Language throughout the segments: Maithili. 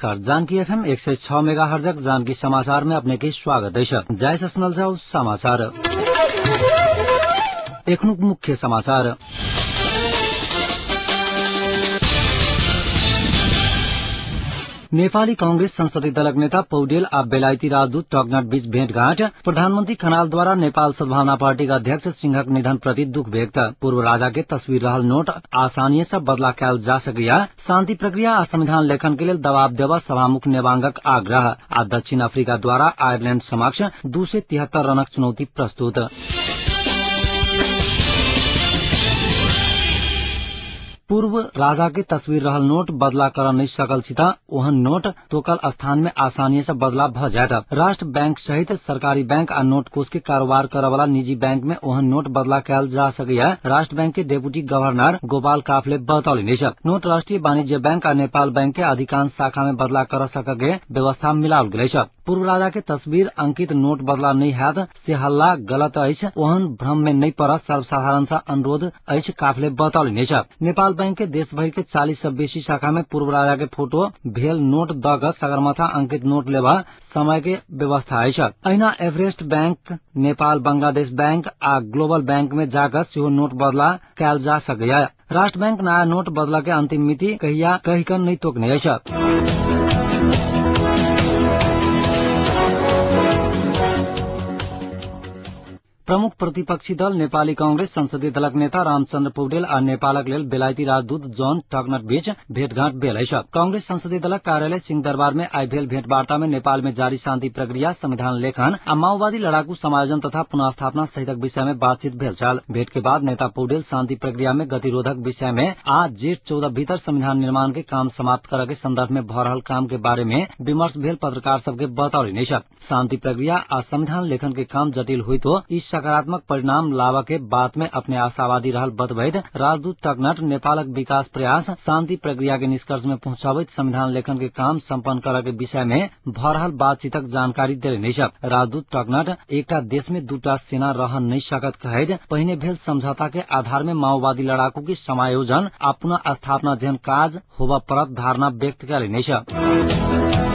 नमस्कार, जानकी एफएम 106 मेगाहर्जक जानकी समाचार में अपने के स्वागत है। जय से सुनल जाओ समाचार। एखनुक मुख्य समाचार। नेपाली कांग्रेस संसदीय दलक नेता पौडेल आ बेलायती राजदूत टगनट बीच भेंटघाट। प्रधानमंत्री खनालद्वारा नेपाल सद्भावना पार्टीका अध्यक्ष सिंहक निधन प्रति दुख व्यक्त। पूर्व राजा के तस्वीर रहल नोट आसानी से बदला कैल जा सकैया। शांति प्रक्रिया आ संविधान लेखन के लेल दबाव देवा सभामुख नेवांगक आग्रह। आ दक्षिण अफ्रीका द्वारा आयरलैंड समक्ष 273 रनक चुनौती प्रस्तुत। पूर्व राजा के तस्वीर रहल नोट बदला कर नहीं सकल छी त ओहन नोट तोकल स्थान में आसानी से बदला भ जायत। राष्ट्र बैंक सहित सरकारी बैंक आ नोट कोष के कारोबार करे वाला निजी बैंक में ओहन नोट बदला कैल जा सकैया। राष्ट्र बैंक के डेप्यूटी गवर्नर गोपाल काफले बतौलनि अछि। नोट राष्ट्रीय वाणिज्य बैंक आ नेपाल बैंक के अधिकांश शाखा में बदला कर सक के व्यवस्था मिलाओल गेल अछि। पूर्व राजा के तस्वीर अंकित नोट बदला नहीं हैत से हल्ला गलत अछि, ओहन भ्रम में नहीं पड़त सर्वसाधारण से अनुरोध अछि, काफले बतौलनि अछि। नेपाल बैंक के देश भर के 40 से बेसी शाखा में पूर्व राजा के फोटो भेल नोट द क सगरमाथा अंकित नोट लेवा समय के व्यवस्था अछि। अहिना Everest bank, Nepal Bangladesh bank आ ग्लोबल बैंक में जाकर सेहो नोट बदला कैल जा सकैया। राष्ट्र बैंक नया नोट बदला के अंतिम मिति कहिया कहिकन नहीं तोकने अछि। प्रमुख प्रतिपक्षी दल नेपाली कांग्रेस संसदीय दलक नेता रामचन्द्र पौडेल आ नेपालक लेल बेलायती राजदूत जॉन टगनट बीच भेंटघाट भेल अछि। कांग्रेस संसदीय दलक कार्यालय सिंहदरबार में आइ भेल भेंटवार्ता में नेपाल में जारी शांति प्रक्रिया, संविधान लेखन आ माओवादी लड़ाकू समायोजन तथा पुनर्स्थापना सहितक विषय में बातचीत भेल छल। भेंट के बाद नेता पौडेल शांति प्रक्रिया में गतिरोधक विषय में आ जेठ 14 भीतर संविधान निर्माण के काम समाप्त करे के संदर्भ में भ रहल काम के बारे में विमर्श भेल पत्रकार सबके बतौलनि अछि। शांति प्रक्रिया आ संविधान लेखन के काम जटिल होइतो ई सकारात्मक परिणाम लावा के बात में अपने आशावादी रहल बतबैत राजदूत टगनट नेपालक विकास प्रयास शांति प्रक्रिया के निष्कर्ष में पहुंचाबैत संविधान लेखन के काम सम्पन्न करे के विषय में भ रहल बातचीतक जानकारी देलनि अछि। राजदूत टगनट एकटा देश में दूटा सेना रह नहीं सकत कहैत पहिने भेल समझौता के आधार में माओवादी लड़ाकू के समायोजन आ पुनः स्थापना जेहन काज होबऽ पड़त धारणा व्यक्त कयलनि अछि।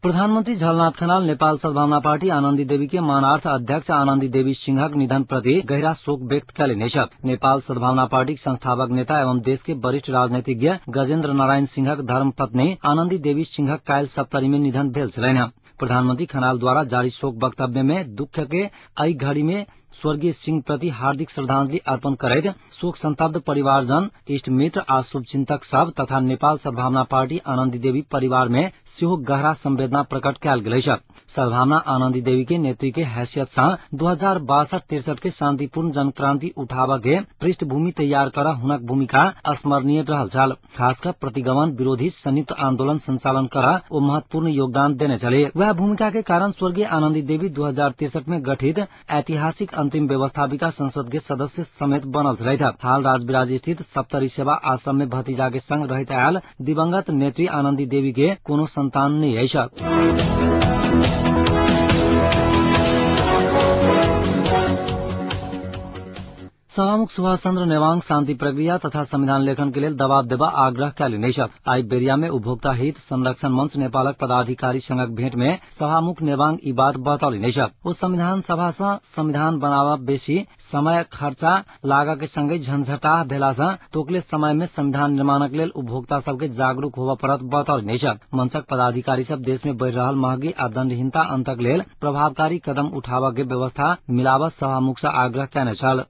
प्रधानमंत्री झलनाथ खनाल नेपाल सद्भावना पार्टी आनन्दी देवी के मानार्थ अध्यक्ष आनन्दी देवी सिंहक निधन प्रति गहरा शोक व्यक्त कयलनि अछि। नेपाल सद्भावना पार्टी संस्थापक नेता एवं देश के वरिष्ठ राजनीतिज्ञ गजेन्द्र नारायण सिंहक धर्मपत्नी आनन्दी देवी सिंहक काल्हि सप्तरी में निधन भेल छलनि। प्रधानमंत्री खनाल द्वारा जारी शोक वक्तव्य में दुख के एहि घड़ी में स्वर्गीय सिंह प्रति हार्दिक श्रद्धांजलि अर्पण करैत शोक संतप्त परिवारजन, इष्ट मित्र आ शुभचिंतक सब तथा नेपाल सद्भावना पार्टी आनन्दी देवी परिवार में सेहो गहरा संवेदना प्रकट कैल गेल अछि। सद्भावना आनन्दी देवी के नेत्री के हैसियत सँ 2062-63 के शांतिपूर्ण जनक्रांति उठाबऽ के पृष्ठभूमि तैयार कर हुनक भूमिका स्मरणीय रहल छल। खासकर प्रतिगमन विरोधी संयुक्त आंदोलन संचालन कर ओ महत्वपूर्ण योगदान देने छले। वह भूमिका के कारण स्वर्गीय आनन्दी देवी 2063 में गठित ऐतिहासिक अंतिम व्यवस्थापिका संसद के सदस्य समेत बनल छलथि। हाल राजविराज स्थित सप्तरी सेवा आश्रम में भतीजा के संग रहैत आयल दिवंगत नेत्री आनन्दी देवी के कोनो संतान नहीं अछि। सभामुख सुभाष चन्द्र नेवांग शांति प्रक्रिया तथा संविधान लेखन के लेल दबाव देबा आग्रह कयलनि अछि। आइ बेरिया में उपभोक्ता हित संरक्षण मंच नेपालक पदाधिकारी संगक भेंट में सभामुख नेवांग ई बात बतौलनि अछि। ओ संविधान सभा सँ संविधान बनाबऽ बेसी समय खर्चा लागऽ के संगहि झंझटाह भेला सँ तोकले समय में संविधान निर्माणक लेल उपभोक्ता सबके जागरूक होबऽ पड़त बतौलनि अछि। मंचक पदाधिकारी सब देश में बढ़ि रहल महगी आ दंडहीनता अंतक लेल प्रभावकारी कदम उठाबऽ के व्यवस्था मिलाबऽ सभामुख सँ आग्रह कयने छल।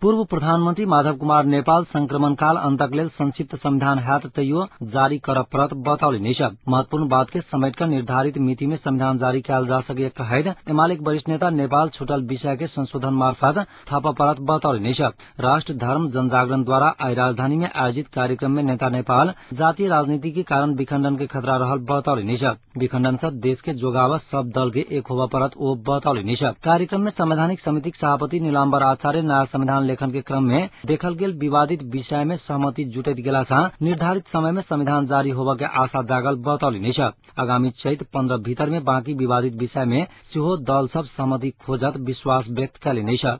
पूर्व प्रधानमंत्री माधव कुमार नेपाल संक्रमणकाल अंतक लेल संक्षिप्त संविधान हैत तैयो जारी करऽ पड़त बतौलनि अछि। महत्वपूर्ण बात के समेट कर निर्धारित मिति में संविधान जारी कैल जा सके कहैत एमालेक वरिष्ठ नेता नेपाल छूटल विषय के संशोधन मार्फत थपऽ पड़त बतौलनि अछि। राष्ट्र धर्म जनजागरण द्वारा आइ राजधानी में आयोजित कार्यक्रम में नेता नेपाल जातीय राजनीति के कारण विखंडन के खतरा रहल बतौलनि अछि। विखंडन से देश के जोगाव सब दल के एक होबऽ पड़त ओ बतौलनि अछि। कार्यक्रम में संवैधानिक समितिक सभापति नीलाम्बर आचार्य नया संविधान लेखन के क्रम में देखल गेल विवादित विषय में सहमति जुटैत गेला सँ निर्धारित समय में संविधान जारी होबय के आशा जागल बतौलनि अछि। आगामी चैत 15 भीतर में बाँकी विवादित विषय में सेहो दल सब सहमति खोजत विश्वास व्यक्त कयलनि अछि।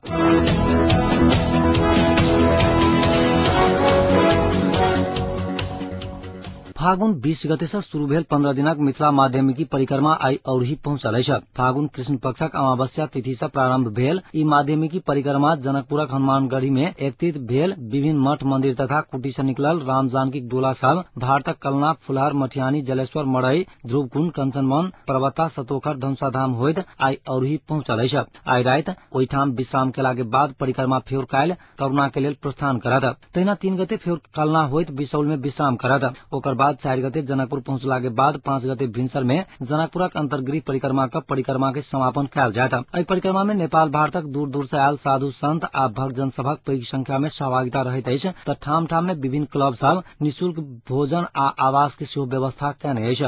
फागुन 20 गते से शुरू भेल 15 दिनक मिथिला माध्यमिकी परिक्रमा आई औरही पहुंचल अछि। फागुन कृष्ण पक्षक अमावस्या तिथि से प्रारंभ भेल ई माध्यमिकी परिक्रमा जनकपुरक हनुमानगढ़ी में एकत्रित भेल विभिन्न मठ मंदिर तथा कुटी से निकलल राम जानकी डोला सब भारतक कलना, फुलहर, मठियानी, जलेश्वर, मड़ई, ध्रुवकुंड, कंचनवन, पर्वता, सतोखर, धनुषाधाम होइत आई औरही पहुंचल अछि। आई राति ओहिठाम विश्राम केला के बाद परिक्रमा फेर काल्हि करुणा के लेल प्रस्थान करत। तहिना 3 गते फेर कलना होइत बिसौल में विश्राम करत। ओकर बाद 4 गते जनकपुर पहुंचला के बाद 5 गते भिनसर में जनकपुरक अंतर्गृह परिक्रमा का परिक्रमा के समापन कयल जायत। एहि परिक्रमा में नेपाल भारतक दूर दूर से आयल साधु संत आ भक्तजन सभक पैघ संख्या में सहभागिता रहैत अछि त ठाम ठाम में विभिन्न क्लब सब निःशुल्क भोजन आ आवास के सेहो व्यवस्था कयने अछि।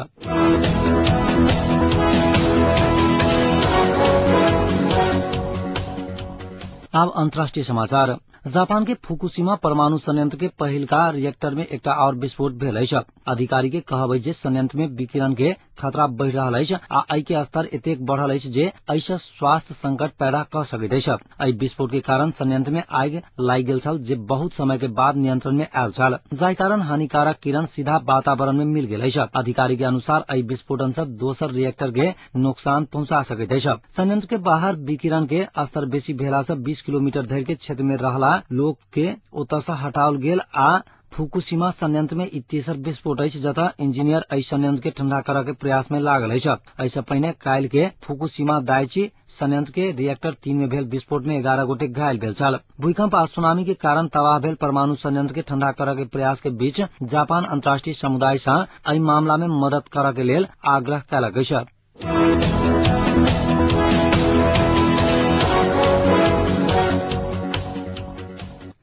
आब अंतर्राष्ट्रीय समाचार। जापान के फुकुशिमा परमाणु संयंत्र के पहिलका रिएक्टर में एकटा और विस्फोट भेल अछि। अधिकारी के कहब अछि जे संयंत्र में विकिरण के खतरा बढ़ि रहल अछि आ एहि के स्तर एतेक बढ़ल अछि जे एहि स्वास्थ्य संकट पैदा क सकैत अछि। एहि विस्फोट के कारण संयंत्र में आगि लागि गेल छल जे बहुत समय के बाद नियंत्रण में आयल छल, जाहि कारण हानिकारक किरण सीधा वातावरण में मिल गेल अछि। अधिकारी के अनुसार एहि विस्फोटन से दोसर रिएक्टर के नुकसान पहुंचा सकैत अछि। संयंत्र के बाहर विकिरण के स्तर बेसी भेला से 20 किलोमीटर धरि के क्षेत्र में रहला लोक के ओतय से हटाओल गेल आ फुकुशिमा संयंत्र में ई तेसर विस्फोट अछि जतय इंजीनियर एहि संयंत्र के ठंडा करय के प्रयास में लागल अछि। एहि से पहिने काल्हि के फुकुशिमा दाइची संयंत्र के रिएक्टर 3 में भेल विस्फोट में 11 गोटे घायल भेल छल। भूकंप आ सुनामी के कारण तबाह भेल परमाणु संयंत्र के ठंडा करय के प्रयास के बीच जापान अंतर्राष्ट्रीय समुदाय से एहि मामला में मदद करय के लेल आग्रह कयलक अछि।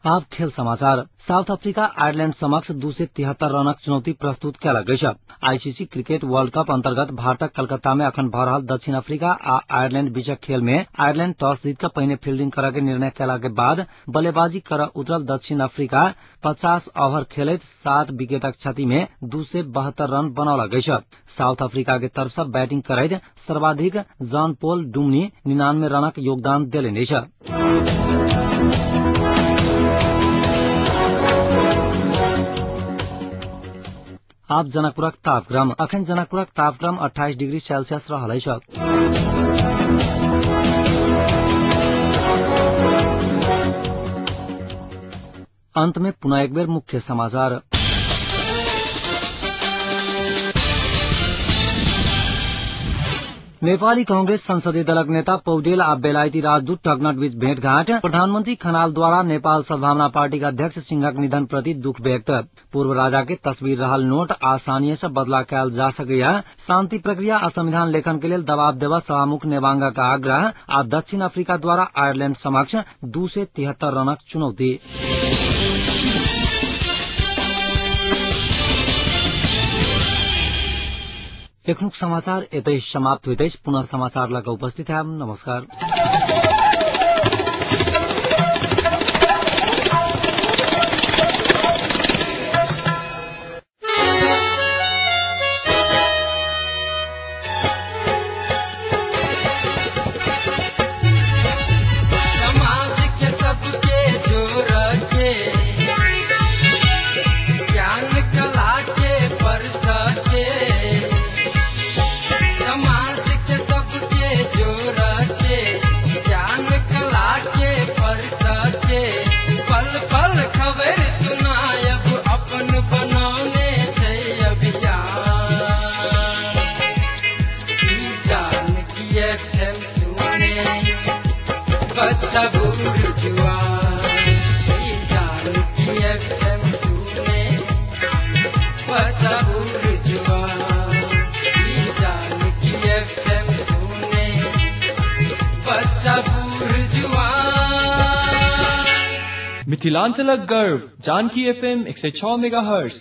आब खेल समाचार। साउथ अफ्रीका आयरलैंड समक्ष 273 रनक चुनौती प्रस्तुत कयलक अछि। आईसीसी क्रिकेट वर्ल्ड कप अंतर्गत भारतक कलकत्ता में अखन भऽ रहल दक्षिण अफ्रीका आ आयरलैंड बीचक खेल में आयरलैंड टॉस जीत कऽ पहिने फील्डिंग करय के निर्णय कयला के बाद बल्लेबाजी करय उतरल दक्षिण अफ्रीका 50 ओवर खेलैत 7 विकेटक क्षति में 272 रन बनौलक अछि। साउथ अफ्रीका के तरफ से बैटिंग करैत सर्वाधिक जॉन पोल डुमनी 99 रनक योगदान देलनि अछि। आब जनकपुरक तापक्रम। अखन जनकपुरक तापक्रम 28 डिग्री सेल्सियस रहल अछि। अंत में पुनः एक बेर मुख्य समाचार। नेपाली कांग्रेस संसदीय दलक नेता पौडेल आ बेलायती राजदूत टगनट बीच भेंटघाट। प्रधानमंत्री खनाल द्वारा नेपाल सद्भावना पार्टी के अध्यक्ष सिंहक निधन प्रति दुख व्यक्त। पूर्व राजा के तस्वीर रहल नोट आसानी से बदला कयल जा सकैया। शांति प्रक्रिया आ संविधान लेखन के लेल दबाव देवा सभामुख नेवांगा का आग्रह आ दक्षिण अफ्रीका द्वारा आयरलैंड समक्ष 273 रनक चुनौती। एखनुक समाचार एतै समाप्त होइत अछि। पुनः समाचार लऽ कऽ उपस्थित हैब। नमस्कार। समाज के सबके जोड़ के ज्ञान कला के परस के, समाज के सबके जोड़ के ज्ञान कला के परस के, पल पल खबर सुनायब अपन बनौने छै अभियान। जानकी एफएम सुने बच्चा बूढ़ जुआन, जानकी एफएम सुने बच्चा बूढ़ जुआन, जानकी एफएम सुने बच्चा बूढ़ जुआन। मिथिलांचलक गर्व जानकी एफएम 106 मेगाहर्ट्ज।